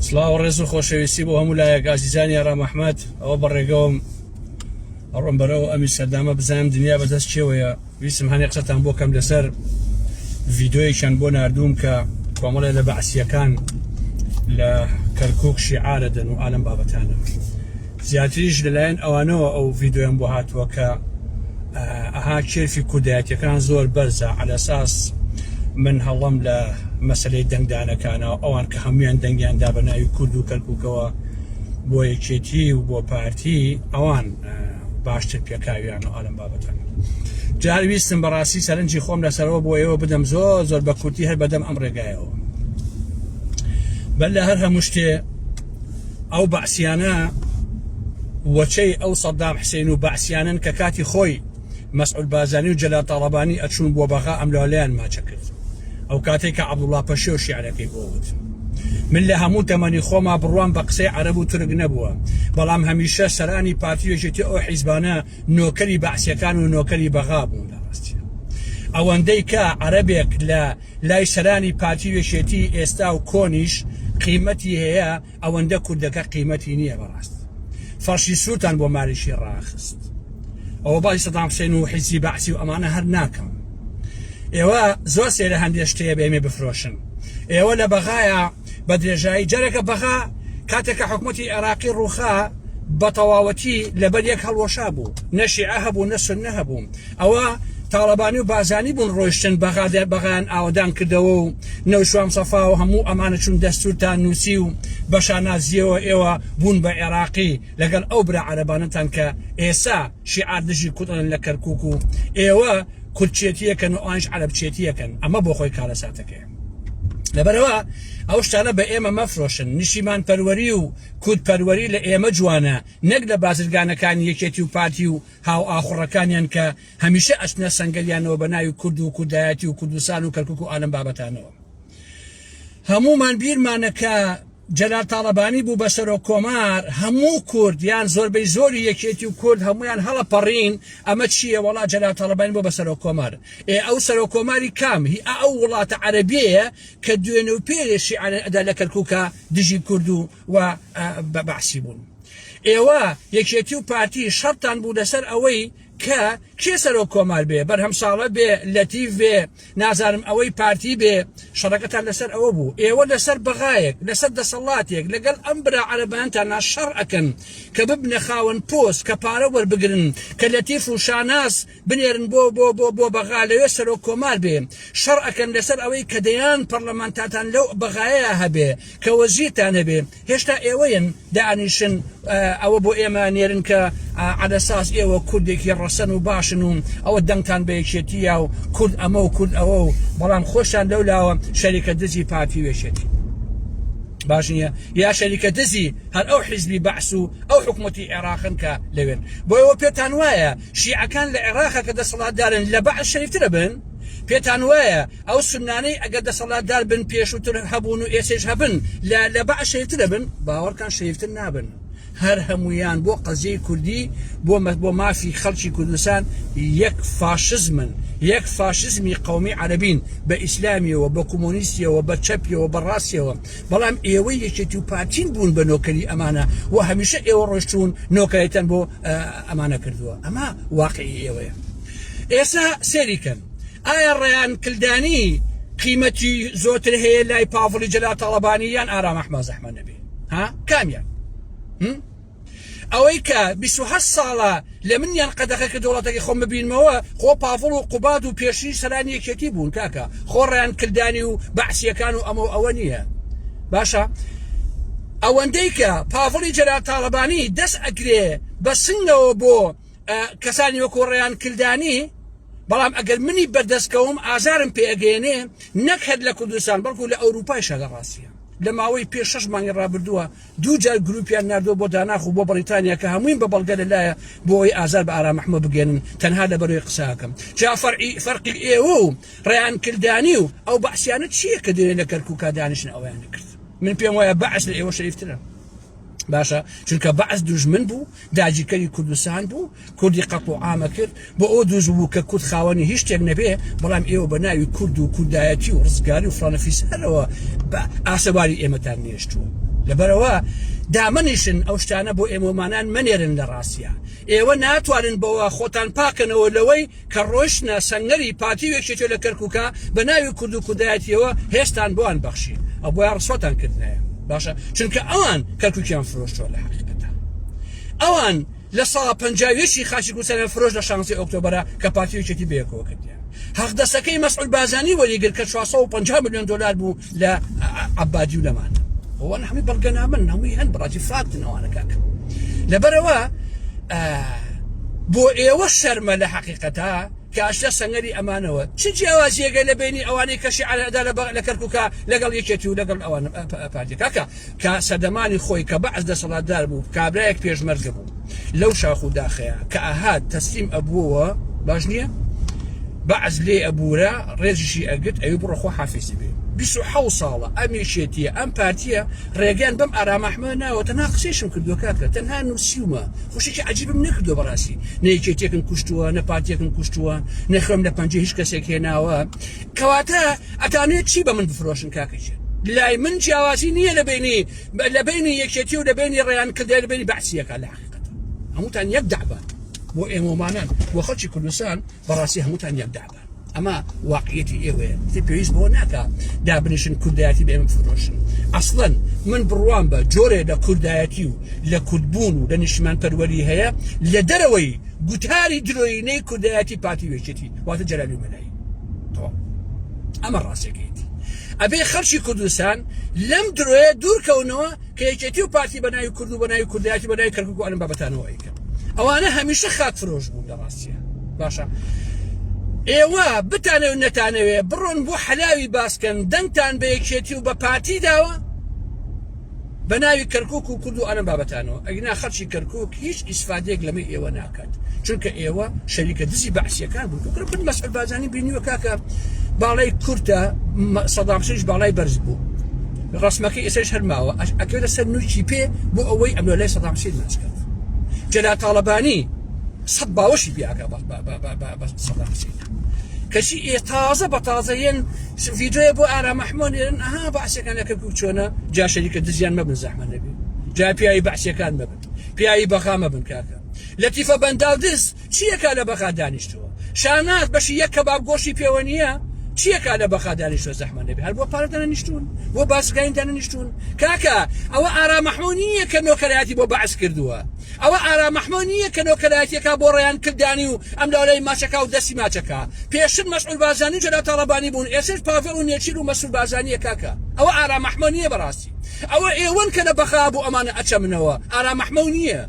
سڵاو ڕێز و خۆشەویستی بۆ هەموو لایەک ئازیزانی ئارام ئەحمەد ئەوە بەڕێگەوەم ئەڕۆم بەرەو ئەمی سەردامە بزانم دنیا بەدەست چێوەیە ویستم هەنێ قسەتان بۆ کەم لەسەر ڤیدۆیەکیان بۆ ناردووم کە کۆمەڵێ لە بەعسیەکان لە کەرکک شیعارە دەن و ئالم بابەتانە زیاتریش لەلایەن ئەوانەوە ئەو ڤیدۆیان بۆ هاتووە کە ئەها کێفی کوردایەتیەکان زۆر بەرزە عەلەساس من هەڵەم لە مەسلەی دەنگدانەکانەوە ئەوان کە هەمویان دەنگیان دا بە ناوی کورد و کەرکووکەوە بۆ یەکێتی و بۆ پارتی ئەوان باشتر پێکاویان و ئالم بابەتان جار ویستم بەڕاستی سەرنجی خۆم لەسەرەوە بۆ ئێوە بدەم زۆر زۆر بە کورتی هەر بەدەم ئەم ڕێگایەوە بەر لە هەر هەموو شتێ ئەو بەعسیانە وەچەی ئەو سەدام حسین و بەعسیانن کە کاتی خۆی مەسعود بازانی و جەلال تاڵەبانی ئەچوون بۆ بەغا ئەم لەولیان ماچە کرد ئەو کاتێک کە عەبدوڵڵا پەشێو شیعرەکەی بۆ وت من لە هەموو تەمەنی خۆما بڕوام بە قسەی عەرەب و تورک نەبووە بەڵام هەمیشە سەرانی پارتی و یەکێتی ئەو حیزبانە نۆکەری بەعسیەکان و نۆکەری بەغا بوون لە ڕاستیە ئەوەندەی کە عەرەبێک لە لای سەرانی پارتی و یەکێتی ئێستا و کۆنیش قیمەتی هەیە ئەوەندە کوردەکە قیمەتی نییە بەڕاست فەرشی سوورتان بۆ مالیکی ڕاخست ئەوە باسی سەدام حسێن و حیزی بەعسی و ئەمانە هەر ناکەم ئێوە زۆر سێرە هەندێ شتەیە بە ئێمە بفرۆشن ئێوە لە بەغایە بە درێژایی جارێکە بەغا کاتێک کە حکوومەتی عێراقی ڕووخا بە تەواوەتی لەبەر یەک هەڵوەشا بوو نە شیعە هەبوو نە سنە هەبوو ئەوە تاڵەبانی و بازانی بوون ڕۆیشتن بەغادە بەغایان ئاوەدان کردەوە و نەوشوام سەفا و هەموو ئەمانە چون دەستورتان نووسی و بە شانازیەوە ئێوە بوون بە عێراقی لەگەڵ ئەو برا عەرەبانەتان کە ئێسا شیعار دژی کوردن لە کەرکوک و ئێوە کوردچێتیەکەن و ئەوانیش عەرەبچێتیەکەن ئەمە بۆ خۆی کارەساتەکەیە لەبەرەوە ئەو شتانە بە ئێمە مەفرۆشن نیشیمان پەروەری و کورد پەروەری لە ئێمە جوانە نەک لە بازرگانەکانی یەکێتی و پارتی و هاوئاخوڕەکانیان کە هەمیشە ئەچنە سەنگەریانەوە بە ناوی کورد و کوردایەتی و کوردستان و کەرکوک و ئالەم بابەتانەوە. هەموومان بیرمانە کە جەلال تاڵەبانی بوو بە سەرۆک کۆمار هەموو کورد یان زۆربەی زۆری یەکێتی و کورد هەمویان هەڵەپەڕین ئەمە چییە وەڵا جەلال تاڵەبانی بۆ بە سەرۆک کۆمار ئێ ئەو سەرۆک کۆماری کام هی ئەو وڵاتە عەرەبیەیە کە دوێنێ و پێرێ شیعەیان ئەدا لە کەرکوکا دژی کورد و و بە بەعسی بوون. ئێوە یەکێتی و پارتی شەڕتان بوو لەسەر ئەوەی کە کێ سەرۆک کۆمار بێ بەرهەم ساڵە بێ لەتیف بێ نازانم ئەوەی پارتی بێ شەڕەکەتان لەسەر ئەوە بوو ئێوە لەسەر بەغایەک لەسەر دەسەڵاتێک لەگەڵ ئەم برا عەرەبانتانا شەڕ ئەکەن کە ببنە خاوەن پۆست کە پارە وەربگرن کە لەتیف و شاناز بنێرن بۆ بۆ بۆ بۆ بەغا لەوێ سەرۆک کۆمار بێ شەڕ ئەکەن لەسەر ئەوەی کە دەیان پەڕلەمانتاتان لەو بەغایەیا هەبێ کە وەزیرتان هەبێ هێشتا ئێوەین دانیشن ئەوە بۆ ئێمە نێرن کە عەلەساس ئێوە کوردێکی ڕەسەن و باشن و ئەوە دەنگتان بە یەکێتیە و کورد ئەمە و کورد ئەوە و بەڵام خۆشتان لەو لاوە شەریکە دزی پارتی و یەکێتی باش نییە یا شەریکە دزی هەر ئەو حیزبی بەعس و ئەو حکوومەتی عێراقن کە لەوێن بۆ ئێوە پێتان وایە شیعەکان لە عێراقە کە دەسەڵاتدارن لە بەعس شەریفترە بن پێتان وایە ئەو سوننانەی ئەگەر دەسەڵاتدار بن پێشووتر هەبوون و ئێسێش هەبن لە لە بەعس شەریفتر ئەبن؟ باوەڕکەن شەریفتر نابن. هەر هەموویان بۆ قەزیەی کوردی بۆ بۆ مافی خەڵکی کوردستان یەک فاشزمن، یەک فاشزمی قەومی عەرەبین بە ئیسلامیەوە، بە کۆمۆنیستیەوە، بە چەپیەوە، بە ڕاستیەوە. بەڵام ئێوەی یەکێتی و پارتین بوون بە نۆکەری ئەمانە و هەمیشە ئێوە ڕۆیشتوون نۆکەرایتان بۆ ئەمانە کردووە. ئەمە واقعی ئێوەیە. ئێستا سەیری کەن. ئایا ڕەیان کلدانی قیمەتی زۆرتر هەیە لای پاڤڵی جەلال تاڵەبانی یان ئارام ئەحمە زەحمە نەبێ ها کامیان ئەوەی کە 28 ساڵە لە منیان قەدەخە کرد وڵاتەکەی خۆم ببینمەوە خۆ پاڤڵ و قوباد و پێشی سەرانی یەکێتی بوون کاکە خۆ ڕیان کلدانی و بەعسیەکان و ئەمە و ئەوە نییە باشە ئەوەندەی کە پاڤڵی جەلال تاڵەبانی دەست ئەگرێ بە سنگەوە بۆ کەسانی وەکو ڕیان کلدانی بەڵام ئەگەر منی بەردەست کەوم ئازارم پێ ئەگەیەنێ نەک هەر لە کوردستان بەڵکو لە ئەوروپایشە لە ڕاستیە لە ماوەی پێ شەش مانگی ڕابردووە دوو جار گروپیان ناردووە بۆ داناخ و بۆ بەڕیتانیا کە هەموویم بە بەڵگە لەلایە بۆ ئەوەی ئازار بە ئارام ئەحمە بگەێنن تەنها لەبەرەوەی قسەکەم جا فەرعی فەرقی ئێوە و ڕیان کلدانی و ئەو بەعسیانە چییە کە دێنێ لە کەرکووکا دانیشن ئەویان نەکرد من پێم وایە بەعس لە ئێوە شەریفترە باشە چونکە بەعس دوژمن بوو داگیرکەری کوردستان بوو کوردی قەتڵ و عامە کرد بۆ ئەو دوژ بوو کە کورد خاوەنی هیچ شتێک نەبێ بەڵام ئێوە بە ناوی کورد و کوردایەتی و ڕزگاری و فڵانە فیسارەوە بە ئاسەواری ئێمەتان نێشتووە. لەبەرئەوە دامەنیشن ئەو شتانە بۆ ئێمەمانان مەنێرن لە ڕاستیا ئێوە ناتوانن بەوە خۆتان پاکەنەوە لەوەی کە ڕۆیشتنە سەنگەری پارتی و یەکێتی لە کەرکوکا بە ناوی کورد و کوردایەتیەوە هێزتان بۆیان بەخشی ئەو بۆیان ڕسواتان کردنایە باشە چونکە ئەوان کەرکوکیان فرۆشتوە لە حەقیقەتە ئەوان لە ساڵ 51 خاچی کوردستانیان فرۆش لە 16 ئۆکتۆبەرە کە پارتی و یەکێتی بەیەکەوە کردیان حەقدەسەکەی مەسعود بازانی وەریگرت کە 450 میلیۆن دلار بوو لە عەبادی و لەمانە ئەوان هەمووی بەڵگەنامەن هەمووی هەن بەڕاستی فاکتن ئەوانە کاکە لەبەرەوە بۆ ئێوە شەرمە لە حەقیقەتا کە ئەشتە سەنگەری ئەمانەوە چ جیاوازیەکە لە بینی ئەوانەی کە شیعەدا لە کەرکووکە لەگەڵ یەکێتی و لەگەڵ ئەوان پارتی کاکە کە سەردەمانی خۆی کە بەعس دەسەڵاتدار بوو کابرایەک پێشمەرگە بوو لەو شاخ و داخەیە کە ئەهات تەسلیم ئەبووەوە باش نییە بەعس لێ ئەبوورە ڕێزیشی ئەگرت ئەوی بڕۆ خۆ حافیزی بێ 26 ساڵە ئەم یەکێتیە ئەم پارتیە ڕێگەیان بەم ئارام ئەحمە ناوە تەنها قسەیشم کردووە کاکە تەنها نووسیومە خوشێکی عجیبم نەکردووە بەڕاستی نە یەکێتیەکم کوشتووە نە پارتیەکم کوشتووە نە خوێم لە پەنجەی هیچ کەسێک هێناوە کەواتە ئەتانوێت چی بە من بفرۆشن کاکە گیان لای من جیاوازی نییە لە بینی لە بینی یەکێتی و لە بینی ڕێیان کردێ لە بینی بەعسیەکە لە حقیقەت هەمووتان یەک دەعبان بۆ ئێمەمانان بۆ خەڵکی کوردستان بەڕاستی هەمووتان یەک دەعبان ئەمە واقعیەتی ئێوەیە تر پێویست بۆ ناکە دابنیشن کوردایەتی بە ئێمە بفرۆشن ئەسڵەن من بڕوام بە جۆرێ لە کوردایەتی و لە کوردبوون و لە نیشتمان پەروەری هەیە لە دەرەوەی گوتاری درۆینەی کوردایەتی پارتی و یەکێتی واتە جەلالی و مەلایی تەواو ئەمە ڕاستەکەیەتی ئەبێ خەڵکی کوردستان لەم درۆیە دوورکەونەوە کە یەکێتی و پارتی بە ناوی کورد و بە ناوی کوردایەتی بە ناوی کەرکوک و ئەلم بابەتانەوە ئەیکەن ئەوانە هەمیشە خاک فرۆش بوون لە ڕاستیە باشە ئێوە بتانەوێ نەتانەوێ بڕۆن بۆ حەلاوی باسکەن دەنگتان بە یەکێتی و بە پارتی داوە بە ناوی کەرکوک و کورد و ئەلم بابەتانەوە ئەگینا خەڵکی کەرکوک هیچ ئیسفادەیەک لەمەی ئێوە ناکات چونکە ئێوە شەریکە دزی بەعسیەکان بوون کوڕە من مەسعود بارزانی بینیوە کاکە باڵای کورتە سەدام حسێنیش باڵای بەرز بوو ڕسمەکەی ئێسش هەر ماوە ئەکەوێتە سەر نوکی پێ بۆ ئەوەی ئەملۆ لای سەدام حسێن ماچکات جەلال تاڵەبانی سەد باوەشی پیاکە بە سەدام حسێن کەچی ئێ تازە بە تازە یەن ڤیدیۆیە بۆ ئارام ئەحمۆ نێرن ئەها بەعسیەکان لە کەرکوک چۆنە جا شەریکە دزیان مەبن زەحمە نەبێ جا پیاوی بەعسیەکان مەبن پیاوی بەغا مەبن کاکە لەتیفە بەنداو دز چیەکا لە بەغا دانیشتووە شاناز بەشی یەک کەباب گۆشی پێوە نییە چیەکا لە بەغا دانیشتووە زەحمە نەبێ هەر بۆ پارە دانەنیشتوون بۆ بازرگانی دانەنیشتوون کاکە ئەوە ئارام ئەحمۆ نییە کە نۆکەرایەتی بۆ بەعس کردووە ئەوە ئارام ئەحمۆ نییە کە نۆکەرایەتیەکە بۆ ڕێیان کلدانی و ئەم لاولای ماچەکا و دەستی ماچەکا پێشتر مەسعود بارزانی و جەلال تاڵەبانی بوون ئێستاش پاڤێڵ و نێچیر و مەسرور بارزانیە کاکە ئەوە ئارام ئەحمۆ نییە بەڕاستی ئەوە ئێوەن کە لە بەغا بۆ ئەمانە ئەچەمنەوە ئارام ئەحمۆ نییە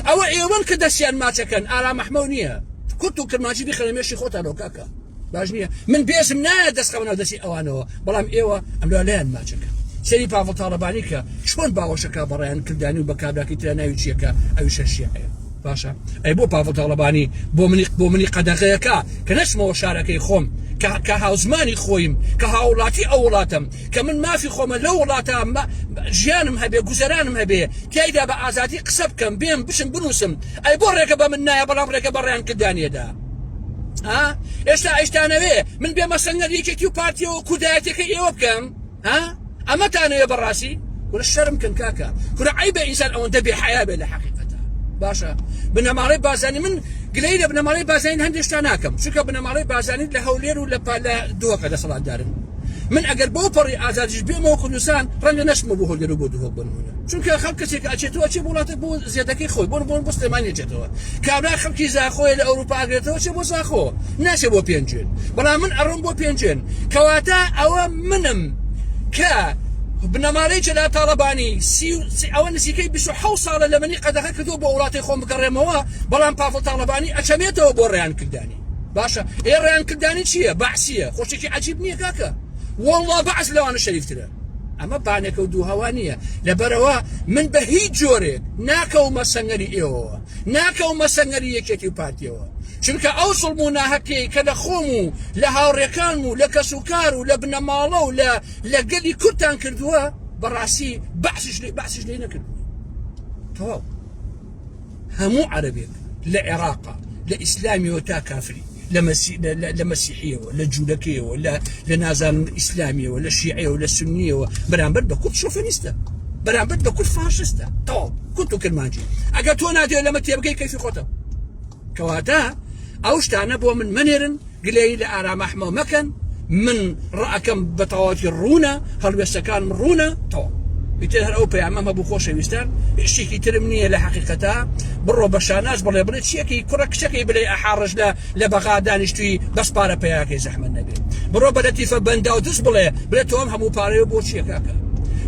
ئەوە ئێوەن کە دەستیان ماچەکەن ئارام ئەحمۆ نییە کورت و کرمانجی بیخەنە مێشی خۆتانەوە کاکە باش نییە من بێزم نایە دەست خەمە ناو دەستی ئەوانەوە بەڵام ئێوە ئەملا لایان ماچەکە سەری پاڤڵ تاڵەبانی کە چۆن باوەشەکە بەڕیان کردانی و بە کابراکی ترا ناوی چیەکە ئەویشە شیعەیە باشە ئەی بۆ پاڤڵ تاڵەبانی بۆ منی بۆ منی قەدەغەیەکە کە نەچمەوە شارەکەی خۆم کە کە هاوزمانی خۆیم کە هاوڵاتی ئەو وڵاتم کە من مافی خۆمە لەو وڵاتە ژیانم هەبێ گوزەرانم هەبێ تیایدا بە ئازادی قسە بکەم بێم بچم بنووسم ئەی بۆ ڕێگە بە من نایە بەڵام ڕێگە بە ڕێیان کردانیەدا ها ئێستا ئەیشتانەوێ من بێمە سەنگەر یەکێتی و پارتیەوە کوردایەتەکەی ئێوە بکەم ها ئەمەتانەوێ بەڕاستی کورە شەرم کەن کاکە کورە عیبە ئینسان ئەوەندە بێ حیا بێ لە حەقیقەتە باشە بنەماڵەی بازانی من گلەی لە بنەماڵەی بازانی هەندێک شتا ناکەم چونکە بنەماڵەی بازانی لە هەولێر و لە لە دهۆکە دەسەڵاتدارن من ئەگەر بەو پەڕی ئازادیش بێمەوە کوردستان ڕەنگە نەچمە بۆ هەولێر و بۆ دهۆک بۆ نمونە چونکە خەڵک کەسێک ئەچێتەوە ئەچێ بۆ وڵاتە بۆ زێدەکەی خۆی بۆ بۆ بۆ سلێمانی ئەچێتەوە کابرا خەڵکی زاخۆیە لە ئەوروپا ئەگرێتەوە چێ بۆ زاخۆ ناچێ بۆ پێنجوێن بەڵام من ئەڕۆم بۆ پێنجوێن کەواتە ئەوە منم کە بنەماڵەی جەلال تاڵەبانی سی ئەوە نزیکەی 26 ساڵە لە منی قەدەغە کردووە بۆ وڵاتی خۆم بگەڕێمەوە بەڵام پافڵ تاڵەبانی ئەچەمێتەوە بۆ ڕێیان کردانی باشە ئێ ڕێیان کردانی چییە بەعسیە خۆشێکی عجیب نییە کاکە والله بەعس لەوانە شەریفترە ئەمە بانێکە و دووهەوا نییە لەبەرەوە من بە هیچ جۆرێک ناکەومە سەنگەری ئێوەوە ناکەومە سەنگەری یەکێتی و پارتیەوە چونکە ئەو زوڵم و ناهەقیەی کە لە خۆم و لە هاوڕێکانم و لە کەسوکار و لە بنەماڵە و لە لە گەلی کوردتان کردووە بەڕاستی بەعسیش لێ بەعسیش لێ نەکردووە تەواو هەموو عەرەبێک لە عێراقا لە ئیسلامیەوە تا کافری لە مەسیحیەوە لە جوولەکەیەوە لە لە نازانم ئیسلامیەوە لە شیعەوە لە سنیەوە بەرامبەر بە کورد شۆفێنیستە. بەرامبەر بە کورد فاشستە تەواو کورت و کرمانجی ئەگەر تۆ ناتێ لەمە تێبگەی کەیفی خۆتە کەواتە ئەو شتانە بۆ من مەنێرن گلەیی لە ئارام ئەحمەو مەکەن من ڕەئەکەم بە تەواوەتی ڕوونە هەڵوێستەکانم ڕوونە تەواو ئیتر هەر ئەو پەیامەم هەبوو خۆشەویستان هیچ شتێکی ترم نییە لە حەقیقەتا بڕۆ بە شاناز بڵێ بڵێ چیەکەی کوڕە کچەکەی بڵێ ئەحاڕش لە لە بەغا دانیشتووی بەس پارە پەیاکەی زەحمەت نەبێ بڕۆ بە لەتیفە بەنداو دز بڵێ بڵێ تۆ ئەم هەموو پارەیە بۆ چیە کاکە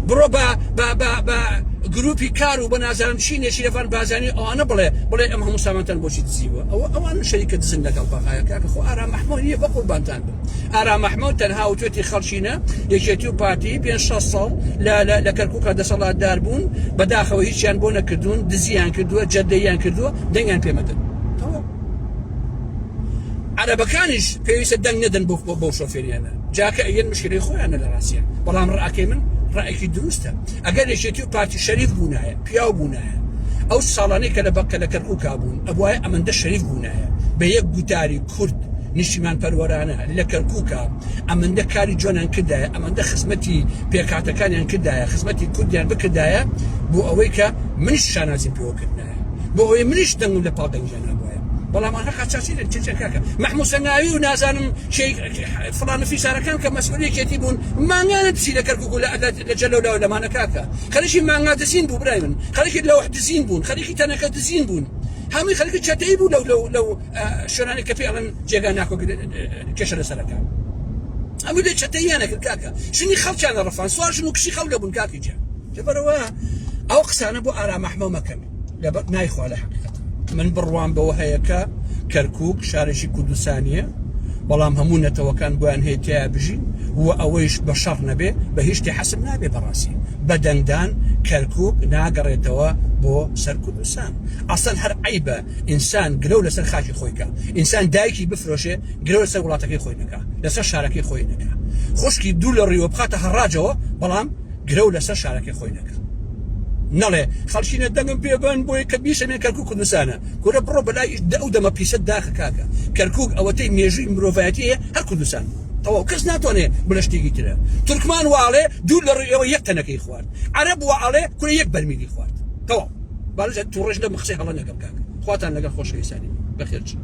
بڕۆ بە بە بە بە گروپی کار و بە نازانم چی نێچیرەڤان بارزانی ئەوانە بڵێ بڵێ ئەم هەموو سامانتان بۆچی دزیوە ئەوە ئەوان شەریکە دزن لەگەڵ بەغایە کاکە خۆ ئارام مەحموود نییە بە قوربانتان بم ئارام مەحموود تەنها وتوێتی خەڵکینە یەکێتی و پارتی پێ 6 ساڵ لە لە لە کەرکووکا دەسەڵاتدار بوون بەداخەوە هیچیان بۆ نەکردوون دزیان کردووە جەردەیان کردووە دەنگیان پێ مەدەن تەواو عەرەبەکانیش پێویستە دەنگ نەدەن بۆ بۆ شۆفێریانە جاکە ئەیەن مشکلەی خۆیانە لە ڕاستیان بەڵام ڕاکەی من ڕایەکی دروستە ئەگەر یەکێتی و پارتی شەریف بوونایە پیاو بوونایە ئەو ساڵانەی کە لە بەکە لە کەرکووکا بوون ئەبوایە ئەمەندە شەریف بوونایە بە یەک گوتاری کورد نیشتیمان پەروەرانە لە کەرکووکا ئەمەندە کاری جوانیان کردایە ئەمەندە خزمەتی پێکهاتەکانیان کردایە خزمەتی کوردیان بکردایە بۆ ئەوەی کە منیش شانازیم پێوە کردنایە بۆ ئەوەی منیش دەنگم لە پاڵ دەنگیان نابوایە بەڵام ئەها قاچاچی لە چێ کاکە مەحموود سەنگاوی و نازانم شەیخ فڵان و فیسارەکان کە مەسئول یەکێتی بوون مانگانە دزی لە کەرکوک و لە جەلەولا و لەمانە کاکە خەریکی مانگا دزین بوو برای من خەریکی لەوح دزین بوون خەریکی تەنەکە دزین بوون هەمووی خەریکی چەتەی بوو لەو لەو لەو شوێنانەی کە پێ ئەڵێن جێگا ناکۆک کێشە لەسەرەکە هەمووی لێ چەتەییانە کرد کاکە ژنی خەڵکیانە ڕفان سوار ژن و کچی خەڵک بوون کاکی گیان لەبەرەوە ئەو قسانە بۆ ئارام ئەحمەو مەکەن لەبەر نایخوا لە حەقیقەت من بڕوام بەوە هەیە کە کەرکوک شارێکی کوردستانیە بەڵام هەموو نەتەوەکان بۆیان هەیە تیا بژین و ئەوەیش بە شەڕ نەبێ بە هیچ شتێ حەسم نابێ بەڕاستی بە دەنگدان کەرکوک ناگەڕێتەوە بۆ سەر کوردستان ئەسڵەن هەر عەیبە ئینسان گرەو لەسەر خاکی خۆی کا ئینسان دایکی بفرۆشێ گرەو لەسەر وڵاتەکەی خۆی نەکا لەسەر شارەکەی خۆی نەکا خوشکی دوو لە ڕیوە بخاتە هەڕاجەوە بەڵام گرەو لەسەر شارەکەی خۆی نەکا نەڵێ خەڵکینە دەنگم پێ بن بۆیە کە بیسەمێن کەرکوک کوردستانە کورە بڕۆ بەلای ئەو دەمە پیسە داخە کاکە کەرکوک ئەوەتەی مێژووی مرۆڤایەتی هەیە هەر کوردستان تەواو کەس ناتوانێ بڵێ شتێکی ترە تورکمان واڵێ دوور لە ڕووی ئێوە یەک تەنەکەی خوارد عەرەب واڵێ کورە یەک بەرمیلی خوارد تەواو بالە توڕەش لەم قسەی هەڵە نەکەم کاکە خواتان لەگەڵ خۆشەویستانی بەخێر بچن.